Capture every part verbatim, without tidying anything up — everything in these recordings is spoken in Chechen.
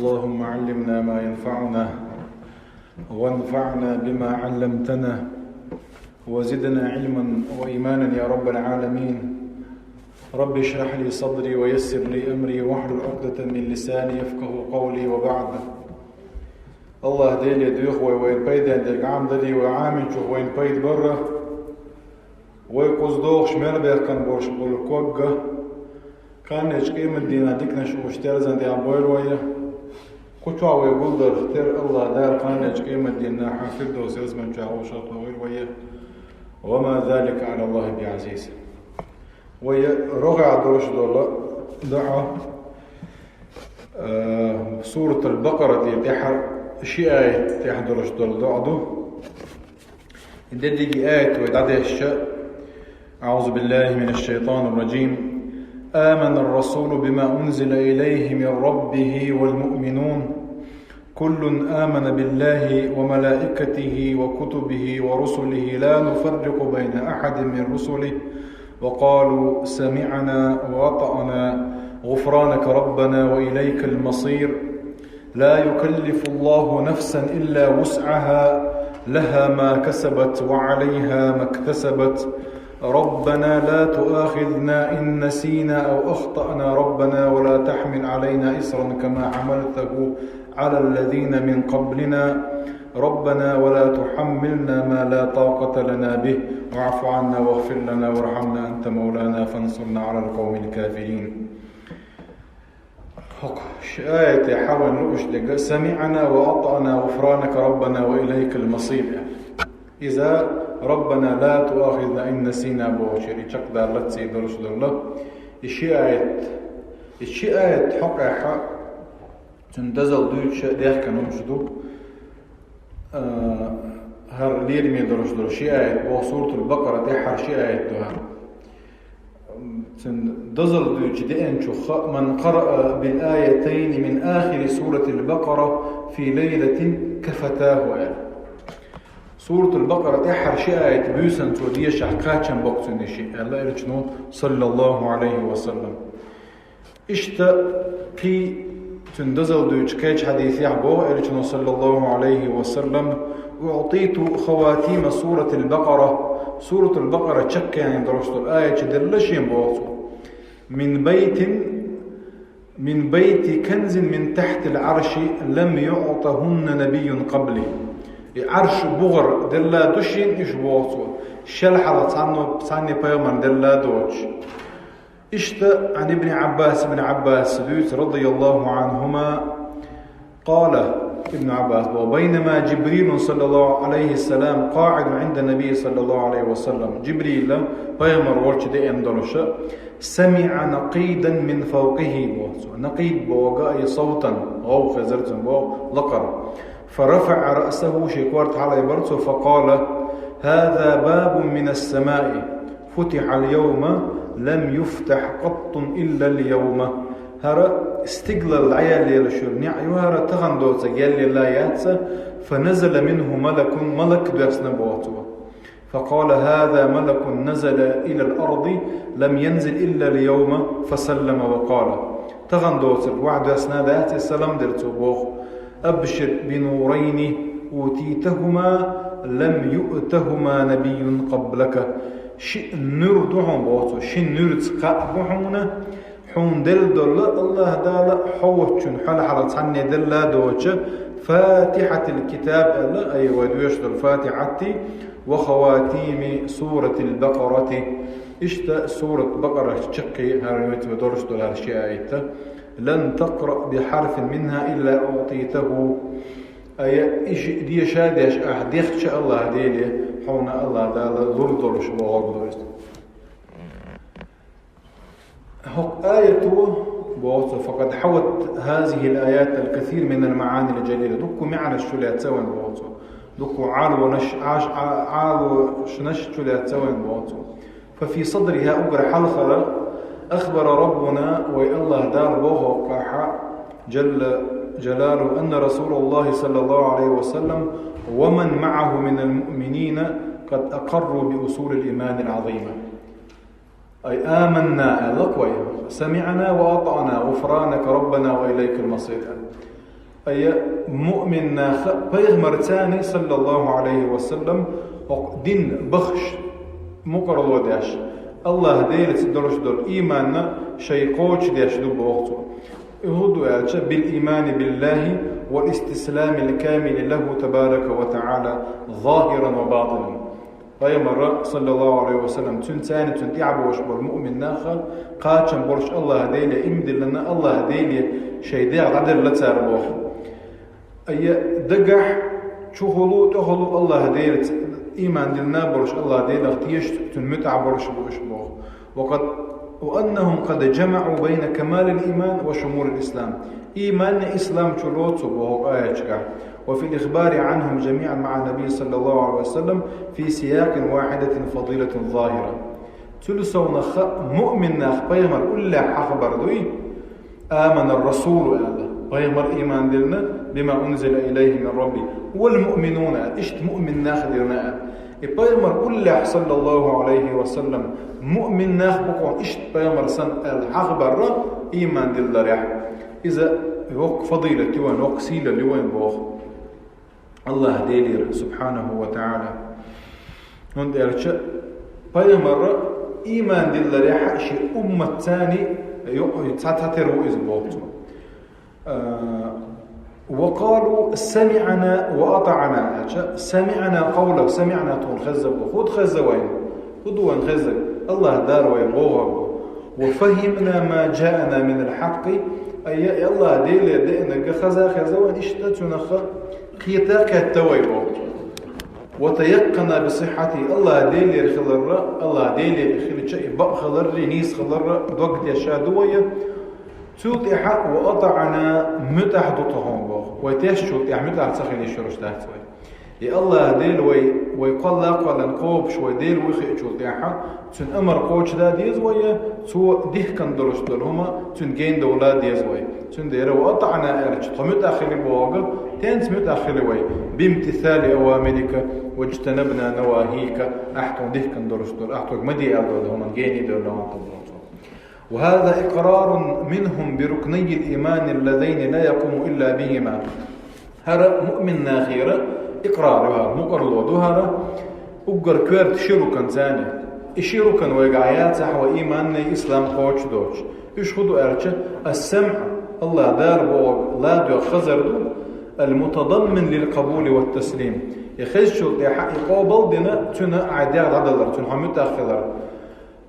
اللهم علمنا ما ينفعنا وانفعنا بما علمتنا وزدنا علما وإيمانا يا رب العالمين. رب اشرح لي صدري ويسر لي أمري واحلل عقدة من لساني يفقه قولي وبعد. АллахӀ Деле доьху вай вайна пайден дерг Ӏамал дийла, вай Ӏамийначух вайна пайда барра. Вай кхуза дохуш мел баьхкина болуш болу ког а, кханечу къематдийнахь диканаш уьш терзан тӀехь бойла вай. Кху чохь вай гулдарх тера АллахӀ Дала кханечу къематдийнахь Фирдовс ялсамани чохь вовшахтохийла вай. وما ذلك على الله بعزيز. Вай рогӀехь долуш долу доӀа, э, Суратул Бакъара тӀехь, тӀехьара ши аят тӀехь долуш долу доӀа ду. Дерриге аят вай дӀадешча, أعوذ بالله من الشيطان الرجيم. آمن الرسول بما أنزل إليه من ربه والمؤمنون. كل آمن بالله وملائكته وكتبه ورسله لا نفرق بين أحد من رسله وقالوا سمعنا وأطعنا غفرانك ربنا وإليك المصير. لا يكلف الله نفسا إلا وسعها، لها ما كسبت وعليها ما اكتسبت. ربنا لا تؤاخذنا إن نسينا أو أخطأنا، ربنا ولا تحمل علينا إصرا كما حملته على الذين من قبلنا، ربنا ولا تحملنا ما لا طاقة لنا به، واعف عنا واغفر لنا وارحمنا أنت مولانا فانصرنا على القوم الكافرين. ХӀокху ши аятехь вайна лууш дерг: سمعنا وأطعنا غفرانك ربنا وإليك المصير. Иза ربنا لا تؤاخذنا إن نسينا бохучуьра и чекхдаллалц и долуш долу. И ши аят, и ши аят хьокъехь цуьнан дозалла дуьйцуш а дехкина хӀумнаш ду. Э, хӀара лераме долуш долу ши аят боху, Суратул Бакъара тӀехь хӀара ши аят ду хӀара. Цуьнан дозалла дуьйцуш деанчух: من قرأ بالآيتين من آخر سورة البقرة في ليلة كفتاه аьлла. Суратул Бакъара тӀехь хӀара ши аят буьйсанна цо дешахь, кхачам боккху цуьнан и ши аьлла элчано, саллаллаху Ӏалайхи ва саллам. Иштта кхин цуьнан дозалла дуьйцуш кхечу хьадисехь боху элчано, саллаллаху Ӏалайхи ва саллам: أعطيت خواتيم سورة البقرة. Суратул Бакъара чаккхенийн долуш долу аят делла шен боху цо. من بيت، من بيت كنز من تحت العرش لم يعطهن نبي قبلي. И Ӏарш бугӀар делла ду шен уьш боху цо, шел хьалха цхьанна, цхьанне пайхамарна делла доцуш. Иштта, عن ابن عباس, ибн Ӏаббаса дуьйцу, رضي الله عنهما، قال, ибн Ӏаббас боху: بينما جبريل صلى الله عليه وسلم قاعد عند النبي صلى الله عليه وسلم. Жибрил пайхамар волчу деана долуш, سمع نقيدا من فوقه боху цо. Накъид боху, أي صوتا, гӀовгӀа хезира цунна боху, лакхара. فرفع رأسه, шен корта хьалаайбира цо, فقال: هذا باب من السماء فتح اليوم لم يفتح قط إلا اليوم. ХӀара стиглалла дӀаяьлла йолуш йолу неӀ ю хӀара, тахана доцург яьллелла яц, فنزل منه ملك, малик доьссина боху цо. فقال: هذا ملك نزل إلى الأرض لم ينزل إلا اليوم، فسلم وقال. Тахана доцург вахьа доьссина дац, и салам дира цо боху: أبشر بنورين أوتيتهما لم يؤتهما نبي قبلك. Ши нур ду хьуна боху цо, ши нуьрца кхаъ бу хьуна, хьуна делла долу АллахӀ Дала хьо воцчунна хьол хьалха цхьанне делла доцуш, فاتحة الكتاب аьлла, ай вай доьшуш долу Фатихьатти, وخواتيم سورة البقرة. Иштта сурат Бакъарах чаккхе хӀара вай долуш долу хӀара ши аят. لن تقرأ بحرف منها إلا أعطيته. Ай, и шиъ деша деш ахь дехча АллахӀ Деле, хьуна АллахӀ Дала лур долуш бохург ду иза. ХӀокху аято боху цо: فقد حوت هذه الآيات الكثير من المعاني الجليلة. Дуккха маьӀнаш чулаьцна вайн боху цо. Дуккха Ӏалонаш, Ӏаш-, Ӏа-, Ӏалошнаш чулаьцна вайн боху цо. ففي صدرها, уггар хьалхара, أخبر ربنا, вай АллахӀ Дала боху хӀокхахь, جل جلاله, أن رسول الله صلى الله عليه وسلم ومن معه من المؤمنين قد أقروا بأصول الإيمان العظيمة. Ай, аманна аьлла-кх вай, самиӀна ва атаӀна, гӀуфранак Раббана ва илайкал масир аьлла. Ая муъмин наха пайхамарцани, саллаллаху алейхи ва саллам, хӀокху дин бахаш, мукъарло деш, Аллаха Делаца долуш долу ийманна шайн кхочушдеш ду боху цо. И хӀун ду аьлча, бил имани биллахи вал истисламил камили лаху табарака ва таала, захиран ва батинан. Пайхамарра, саллаллаху алейхи ва саллам, цуьнан царна, цуьнан тӀаьхьа болуш болу муъмин наха кхачам болуш Аллаха Деле ийман диллина, Аллаха Деле шайн дегӀ дӀаделла цара боху. Ая дагахь чухула, тӀехула Аллаха Делаца ийман диллина болуш, Аллаха Делах тешаш, цуьнан муьтӀахь болуш бу уьш боху. Ва къад, ва аннахум къад жамаӀу байна камалил иман ва шумулил ислам. Ийманна ислам чулоцу боху аячкахь. Ва фил ихбари анхум жамиан маӀа наби саллаллаху алейхи ва саллам фи сиякин вахидатин фадилатин захира. Цуьнан совнаха муъмин нах пайхамар уллехь хьахабар дуй, амана расулу аьлла. Пайхамар ийман диллина, бима унзила илайхи мин рабби, вал муъминуна аьлла, иштта муъмин нах диллина аьлла. И пайхамар уллехь, саллаллаху алейхи ва саллам, муъмин нах бу кху иштта пайхамар санна аьлла хьахабарра ийман дилларехь. Иза воккха фадилат ю вайн, воккха сийлалла ю вайн боху Аллаха Делера, субхьанаху ва таала. ХӀунда аьлча пайхамарра ийман дилларехь шен умматцани ю-, цхьа, цхьатера ву иза боху цо. А, ва къалу самиъна ва атаъна аьлча, самиъна къавлак, самиъна тхуна хезна бу. ХӀун хезна вайна? ХӀун ду вайна хезна? Аллаха Дала вай бохург бу. Ва фахимна ма жаана минал хьакъи, ая, Аллаха Деле деанарг хаза хезна вайна, иштта цунах кхета кхетта вай боху. Ва таяккъана би сиххьати, Аллаха Делера хиларра, Аллаха Делера хилча и бакъ хиларра, нийса хиларра дог деш ду вай. Цул тӀаьхьа ва атаъна, муьтӀахь ду тхо хьуна боху. Вай тешначул тӀаьхьа муьтӀахь ца хилийта йиш йолуш дац вай. И Аллаха Дела вай, вай кхолла а кхоьллина кхобуш, вай Дела вуй хиъчул тӀаьхьа, цуьнан амар кхочушдан деза вай, цо дихкина долуш долу хӀума цуьнан гена довла деза вай. Цундела ва атаъна аьлча, тхо муьтӀахь хили боху, тенца муьтӀахь хили вай? Бимтисали авамирика ваджтанабна навахика, ахь тхуна дихкина долуш долу, ахь тхоьга ма де аьлла долу хӀуманна гена довла хьуна тхо боху. وهذا إقرار منهم بركني الإيمان اللذين لا يقوم إلا بهما. ХӀара муъмин нахера икърар ю хӀара, мукъарло ду хӀара, уггар коьрта ши рукан царна. И ши рукан вайгахь яцахь, вай ийманний ислам кхочушдоцуш. Уьш хӀун ду аьлча, ас-самъ, Аллаха Дала бохург ладоьгӀна хазар ду, ал-мутадаммин лил-къабули ват-таслим. И хезчул тӀаьхьа и къобал а дина, цуьнан ахь дегӀ дӀадалар, цуьнан хьо муьтӀахь хилар.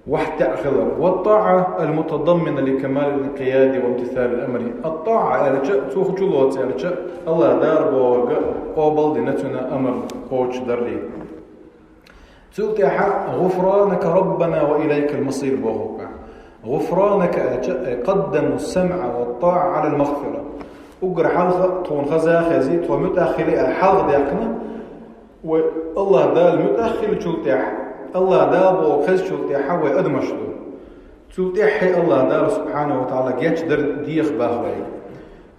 Вахтаъ хилар. Ва тӀаъа ал-мутадаммина ли камалил инкъияди ва имтисалил амри. Ат-тӀаъа аьлча, цо хӀун чу лоцу аьлча, Аллаха Дала бохург къобал дина, цуьнан амар кхочушдаррий. Цул тӀаьхьа гӀуфранака раббана ва илайкал масир бохург. ГӀуфранака аьлча, ай къаддаму самъа ва тӀаъа алал магъфира. Уггар хьалха тхуна хаза хези, тхо муьтӀахь хили аьлла хьалха даьккхина, вай Аллаха Дала муьтӀахь хиллачул тӀаьхьа, Аллаха Дала бохург хезчул тӀаьхьа вай адамаш ду. Цул тӀаьхьа Аллаха Дала субхьанаху ва таала гечдар деха боху вай.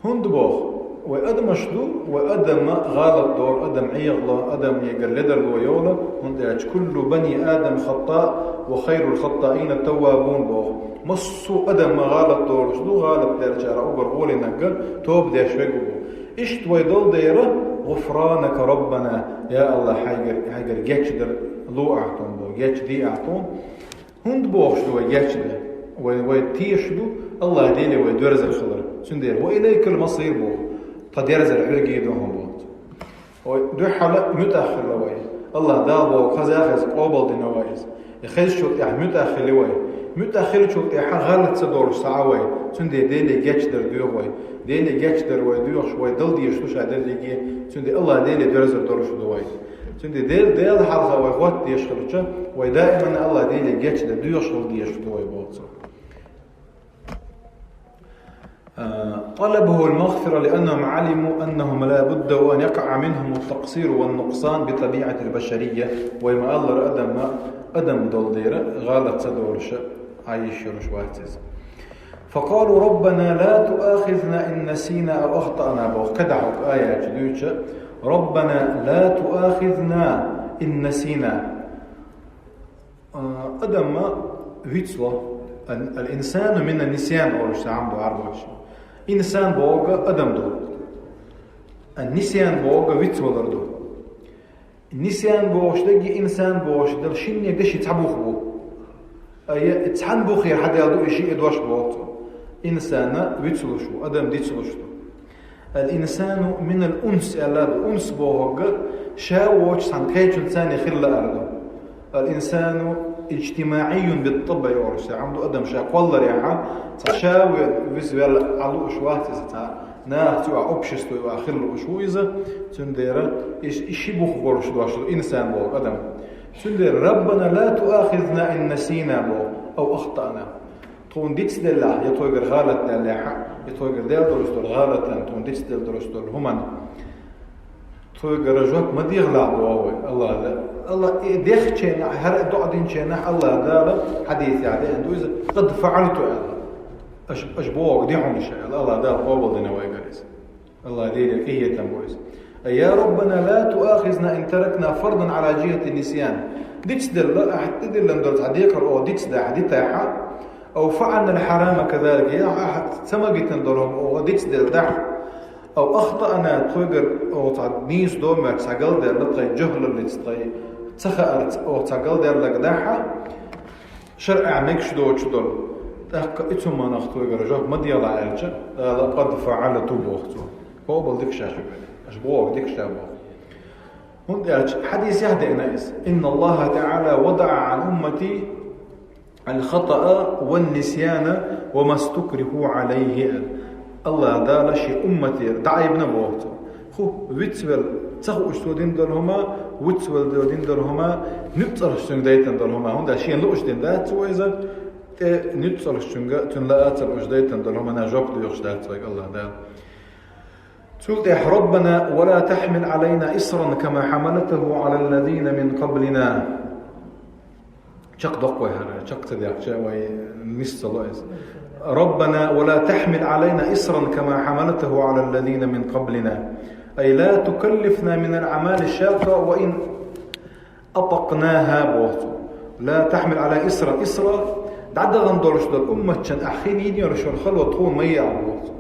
ХӀунда боху? Вай адамаш ду, вай адам гӀалат дора, адам Ӏехало, адамегара ледарло йолу, хӀунда аьлча куллу бани Адам хаттаъ ва хайрул хаттаъина таввабун боху. Массо а адам гӀалат долуш ду, гӀалат дерчара уггар гӀолинарг тоба деш верг ву. Иштта вай долу дера, гӀуфранака раббана, я Аллах, хьайгара, хьайгара гечдар ло ахь тхуна боху, гечди ахь тхуна. ХӀунда бохуш ду вай гечдан? Вай, вай тешаш ду Аллаха Деле вай доьрзар хилар. Цундела ва илайкал масир боху, тхан дерзар хьоьга ду хьуна боху. Вай дуьххьала муьтӀахь хилла вай. Аллаха Дала бохург хаза хеза къобал дина вай иза. И хезчул тӀаьхьа муьтӀахь хили вай. МуьтӀахь хиллачул тӀаьхьа гӀалат ца долуш ца Ӏа вай. Цундела Деле гечдар доьху вай. Деле гечдар вай доьхуш, вай дала дезаш ду ша дерриге. Цундела Аллаха Деле доьрзар долуш ду вай. Цундела Дел-, Дела хьалха вай хӀотта дезаш хилча, вай даиман Аллаха Деле гечдар доьхуш хила дезаш ду вай боху цо. آه، طلبوا المغفرة لأنهم علموا أنهم لا بد وأن يقع منهم التقصير والنقصان بطبيعة البشرية. Вай ма-аллара, адам, адам долу дера гӀалат ца долуш Ӏа йиш йолуш вац иза. فقالوا ربنا لا تؤاخذنا إن نسينا أو أخطأنا боху кхидӀа хӀокху аятчу дуьйцу: ربنا لا تؤاخذنا إن نسينا. А, адам вицло, ал-, ал-инсану мина нисян олуш цхьа хӀума ду гӀарбаша. Инсан бохург адам ду. Ан-нисьян боху вицвалар ду. Нисьян бохуш дерг, инсан бохуш дерг шинне гаши цхьа бух бу. Ай, цхьана бухера хьадаьлла ду и шиъ дош боху цо. Инсан вицлуш ву, адам дицлуш ду. Ал-инсану минал унс аьлла ду. Унс бохург ша воцчу цхьана кхечунца цхьаьна хилла ала ду. Ал-инсану иджтимаӀийюн бит-тӀабӀи, олуш цхьа хӀума ду, адам ша кхолларехьа, цхьа ша ве-, визвелла Ӏа лууш вац иза цхьа. Нахаца юкъахь, обществе юкъахь хила лууш ву иза, цундела и, и ши бух болуш дош ду инсан боху адам. Цундела «Раббана ла туахизна ин насийна» боху, ав ахтаъна. Тхуна дицделлехь, я тхойгара гӀалат даьллехьа, я тхойгара даьлла долуш долу гӀалатан, тхуна дицделла долуш долу хӀуман, тхойгара жоп ма дехалахь боху вай, Аллах Дала. Аллах, и дехченахь, хӀара доӀа динченахь Аллах Дала хьадийцехь деана ду иза, «Къад фаӀалту», аьлла. Аш, аш боху, де хьуна ша, аьлла, Аллах Дала къобалдина вайгара иза. Аллах Делера къинхетам бу иза. «Я Раббана, ла туахизна ин таракна фардан ала жихати нисьян». Дицделла, ахьа тӀедиллина долу цхьа декхар оха дицдахь, дитахьа, «ав фаӀална ал-хьарама казалик», я ахьа ца магийтина долу хӀума оха дицделла дахь, «ав ахтаъна», тхойгара оха цхьа нийса домерца цхьа галдаьлла, тхайн жахӀлаллица, тхайн ца хаарца оха цхьа галдаьлларг дахьа, шарӀехь мегаш доцуш долу, тӀаккха и цу манах тхойгара жоп ма делахь аьлча, Дала «Къад фаӀалту» боху цо. Къобал дика ша шу бен. Аша боху дика ша боху. ХӀунда аьлча хьадисехь деана иза: «Инна Аллаха таӀала вадаӀа Ӏан уммати ал-хатаъа ван-нисьяна ва ма стукриху Ӏалайхи», аьлла. Аллах Дала шен умматера дӀаайбина боху цо. ХӀу, вицвелла, ца хууш цо дина долу хӀума, вицвелла цо дина долу хӀума, нуьцкъалаш цуьнга дайтина долу хӀума, хӀунда шена лууш дина дац цо иза, тӀе нуьцкъалаш цуьнга, цуьнан лаа ца лууш дайтина долу хӀуманна жоп доьхуш дац вайга Аллах Дала. Цул тӀаьхьа: «Раббана, ва ла тахьмил Ӏалайна исран, кама хьамалатаху Ӏалаллазина мин къаблина». Чекхдоккху вай хӀара, чекх ца дехча, вай нис ца ло иза. «Раббана, ва ла тахьмил Ӏалайна исран, кама хьамалатаху Ӏалаллазина мин къаблина. Ай ла тукаллифна минал аӀмали шакка ва ин атӀакънаха», боху цо. «Ла тахьмил Ӏалайна исран». Исра, дӀадахана долуш долу умматчан ахь хин йина йолуш йолу хало тхуна ма яа боху цо.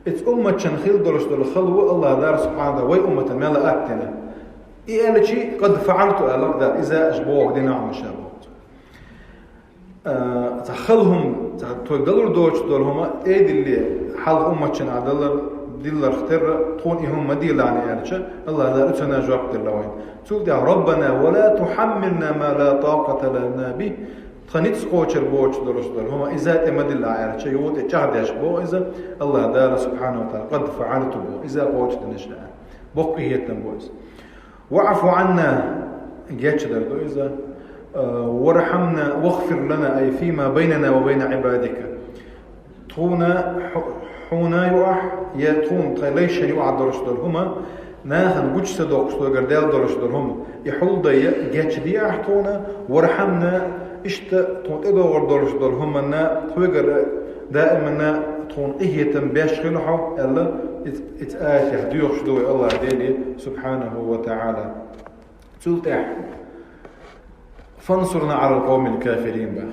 Иза умматчан хила долуш долу хало ву Аллах Дала субхьана ва тахьала вай умматан мел а аттина. И аьлчи, «Къад фаӀалту», аьлла Дала, иза аша боху дина хьуна ша боху цо. А, цхьа хала хӀума, цхьа тхойга далур доцуш долу хӀума, тӀедилле, хьалха умматчан а далар, дилларх терра, тхуна и хӀума ма делахьа аьлча, Аллах Дала цунна жоп делла вайна. Цул тӀаьхьа: «Раббана, ва ла тухьаммилна ма ла такъата лана бих». Тхан ницкъ кхочур боцуш долуш долу хӀума, иза тӀе ма диллахь аьлча, юха тӀе чӀагӀдеш боху иза, Аллах Дала субхьана ва тахьала, «Къад фаӀалту» боху, иза кхочуш дина ша. Боккха къинхетам бу иза. «ВаӀфу Ӏанна», гечдар ду иза, а, «вархьамна, вагъфир лана, ай фима байнана ва байна Ӏибадика». Тхуна хьу-, хьуна юкъахь, я тхуна тхайн лайшна юкъахь долуш долу хӀума, нахана гучу ца доккхуш тхойгара даьлла долуш долу хӀума, и хьулдай гечдехьа тхуна, «вархьамна», иштта тхуна тӀедогӀур долуш долу хӀуманна, тхойгара даиманна тхуна къинхетам беш хила хьо, аьлла, иц-, иц аятехь доьхуш ду вай Аллах Деле, субхьанаху ва тахьала. Цул тӀаьхьа: «Фансурна Ӏалал къавмил кафирин», бах.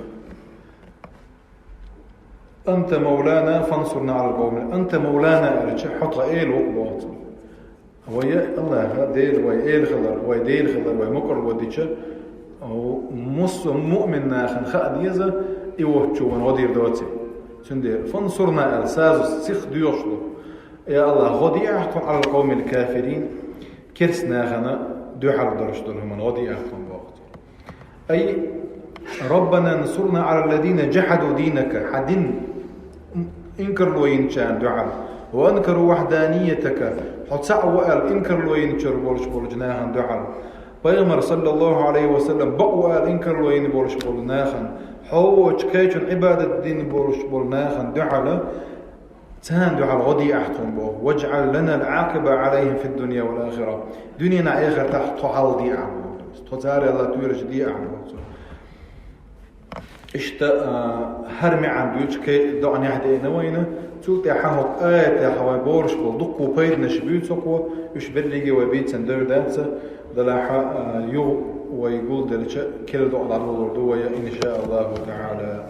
«Анта мавлана, фансурна Ӏалал къавмил». «Анта мавлана», аьлча, хьо тхан эла ву боху цо. Вай Аллаха Дела вай эла хилар, вай Дела хилар, вай мукъарло дича, массо а муъмин нахана хаа деза, и воцчо вайна гӀо дийр доций. Цундела «фансурна» аьлла, сазус сих доьхуш ду. Я Аллах, гӀо деахь тхуна «Ӏалал къавмил кафирин», керста нахана дуьхьал долуш долу хӀуманна гӀо деахь тхуна боху цо. Ай, «Раббана нсурна Ӏалаллазина жахьаду динака», хьан дин инкарло йинчарна дуьхьал. «Ва анкару вахьданиятака», хьо цхьаъ ву аьлла инкарло йинчуьра болуш болчу нахана дуьхьал. Пайхамар, саллаллаху Ӏалайхи ва саллам, бакъ ву аьлла инкарло йина болуш болу нахана, хьо воцчу кхечун Ӏибадат дина болуш болу нахана дуьхьал. Царна дуьхьал гӀо деахь тхуна боху. «ВажӀал лана ал-Ӏакъиба Ӏалайхим фид-дунья вал-ахира». Дуьненахь, эхартахь тхо хьал деахь боху. Тхо царел тоьлуш деахь боху цо. Иштта, а, хӀара маьӀна дуьйцу кхин а доӀанехь деана вайна. Цул тӀаьхьа хӀокху аятехь вай болуш болу дуккха пайданаш буьйцу хӀокхо, уьш берриге вай бийцина девр дац, делахь а, юха вай гулделча, керла доӀа дӀадолор ду вай, иншааллаху таӀала.